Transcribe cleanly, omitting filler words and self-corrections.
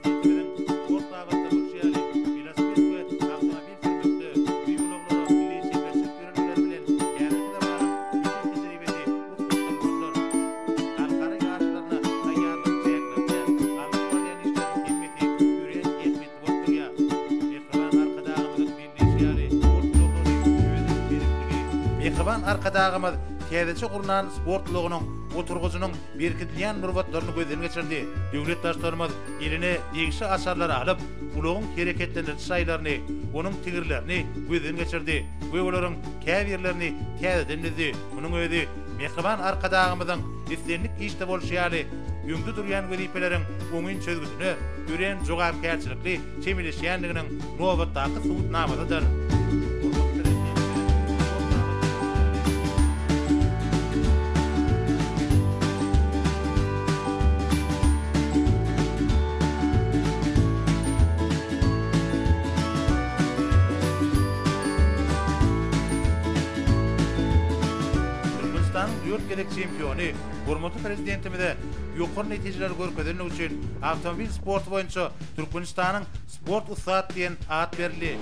Prezidentimiziň sport babatda bolşy ýaly, welosiped we awtomobil sürmekde, öý ulaglara milli çeperçilik ýörelgeleri bilen häzirki zamanyň ösen tejribesi utgaşdyrylmalydyr. Halkara ýaryşlaryna taýýarlygyň çäklerinde alnyp barylýan işleriň hemmesi örän ähmiýetli bolup durýar. Mähriban Arkadagymyzyň belleýşi ýaly, sport ulaglary özüniň berkligi, Mähriban Arkadagymyz täzeçe gurnan sport ulagynyň oturgyjynyň berkidilýän nurbatlaryny gözden geçirdi. Döwlet Baştutanymyz eline degişli açarlary alyp, ulagyň hereketlendiriji şaýlaryny, onuň tigirlerini gözden geçirdi we olaryň käbirlerini täzeden düzdi. Munuň özi mähriban Arkadagymyzyň islendik işde bolşy ýaly, öňde durýan wezipeleriň oňyn çözgüdine örän jogapkärçilikli çemeleşýändiginiň nobatdaky subutnamasydyr. Hormatly Prezidentimiz sport babatda bolşy ýaly, Türkmenistanyň dört gezek çempiony hormatly Prezidentimize ýokary netijeleri görkezendigi üçin awtomobil sporty boýunça Türkmenistanyň sport ussat diýen at berildi.